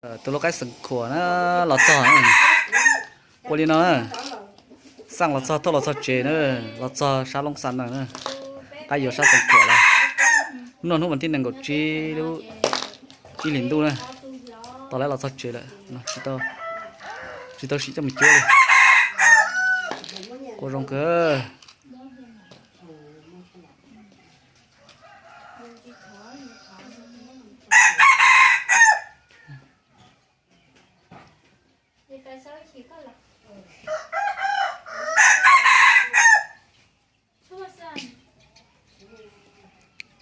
Tus lau qaib Xeev Khuam na, los txog, ua li no na, xaj los txog, tuaj los txog tsev na, los txog sab Loob Xas na, qaib yuav sab Xeev Khuam lawm. Hnub no hnub vas thib nees nkaum tsib lub ib hlis ntuj na, tau lawv los txog tsev lawm, tsis tau sim coj mus cuab li. Quaj zoo kawg.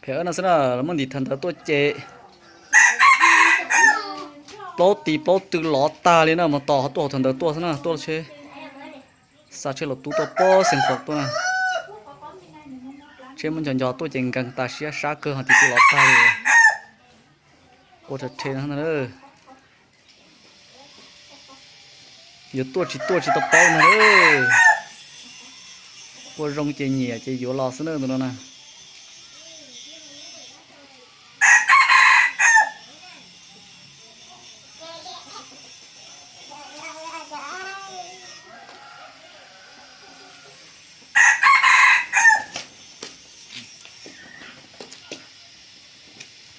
Phem no xwb na, muaj ntim thav ntawd tuaj ces plaub tis plaub tw lov tag li na, mus tos ho tuaj hauv thav ntawd tuaj xwb na, tuaj tsheb xa tsheb los tub tuaj pob Xeev Khuam tuaj na. Tsheb muab nco nco tuaj ces nkees tas siab sab kawg ho tis tw lov tag li. Quaj rhe rhe no. Yuav tuaj tsis tuaj tsis tau paub ntag. Quaj zoo ces nyiam ces yuav los xwb na tus no na.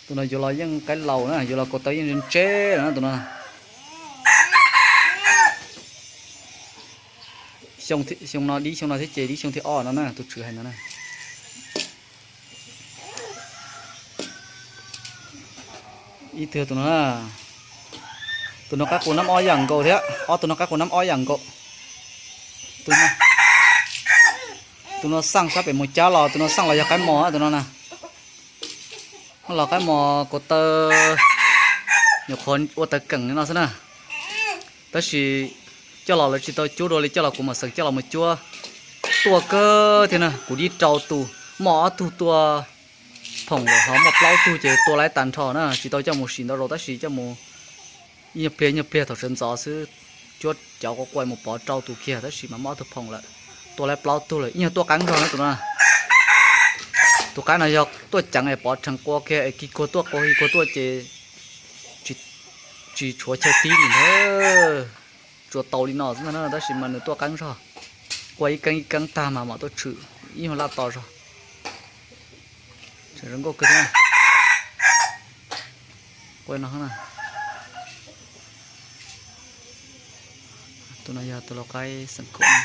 Tus no yuav los yeej qaib laus na, yuav los kaus taw yeej ntse ntse lawm na tus no. Xyoo no dib xyoo no thiab ces dib xyoo thib ob no na, tus tswv hais no na. Ib tug tus no, tus no qaib qus nab ob yam nkaus thiab, ob tug no qaib qus nab ob yam nkaus. Tus no xaj sab pem mus cab los, tus no xaj los yog qaib mos tus no na. Los qaib mos kaus taw, nyuam qhuav ua taw keem li no xwb na. Tab sis coj los lawv tsis tau cuab dua li, coj los kuv mam xeem coj los mus cuab. Tuaj kawg thiab na, kuv dib rau tus, muaj ob tug tuaj phoom lawm, ho muaj plaub tug ces tua laib tag nrho na, tsis tau coj mus sim ntau zaus tab sis coj mus ib nyuag pliag ib nyuag pliag thaum sawv ntxov xwb, cuab cov quaj quaj mus pov rau tus kiag tab sis mas muaj ob tug phoom lawm, tua laib plaub tug lawm, ib nyuag tuaj qeeb zog na tus no. Tus qaib no yog tuaj ceev es pov rhees qua kiag es kis kuag tuaj qua kis kuag tuaj ces tsis tshuav chaw tib li ntag. Tsuas tau li no xwb ntag na, tab sis mas nws tuaj qeeb zog, qua ib keeb ib keeb tag mas mam tuaj tshwm ib nyuag laj to zog. Tseem zoo nkauj kawg thiab. Qua no, tus no yog tus lau qaib xeem khuam.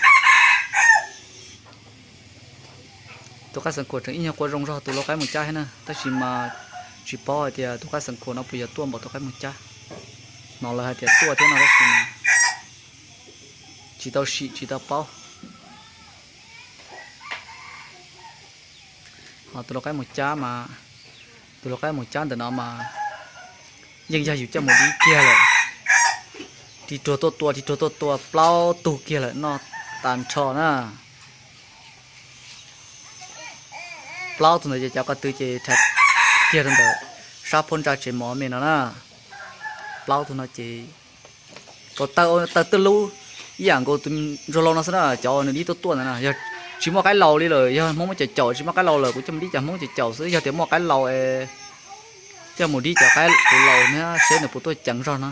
Tus qaib xeem khuam tseem ib nyuag qua zoo zog tus lau qaib mus cab thiab na, tab sis mas tsis paub hais tias tus qaib xeem khuam no puas yog tuaj npaum tus qaib mus cab. Hnov lawv hais tias tuaj thiab no tab sis mas tsis tau sim tsis tau paub. Ho tus lau qaib mus cab mas, tus lau qaib mus cab ntawm no mas yeej yog yus coj mus dib kiag lawm. Ris ruag tuaj tua, ris ruag tuaj tua plaub tug kiag lawm, noj tas nrho na. Plaub tug ntawd ces cov ko tw ces rhais kiag rau ntawm sab phab ntsa tsev mov me no na. Plaub tug no ces kaus taw, taw twb lub ib yam nkaus tus ntsuag laus no xwb na, cov nws dib tuaj tuaj ntawd na. Yog tsis muaj qaib laus li lawm, yog Hmoob muab caum caum tsis muaj qaib laus lawm kuv coj mus dib cov Hmoob caum caum xwb, yog tias muaj qaib laus es coj mus dib cov qaib tus laus na seb nws puas tuaj ceev zog no.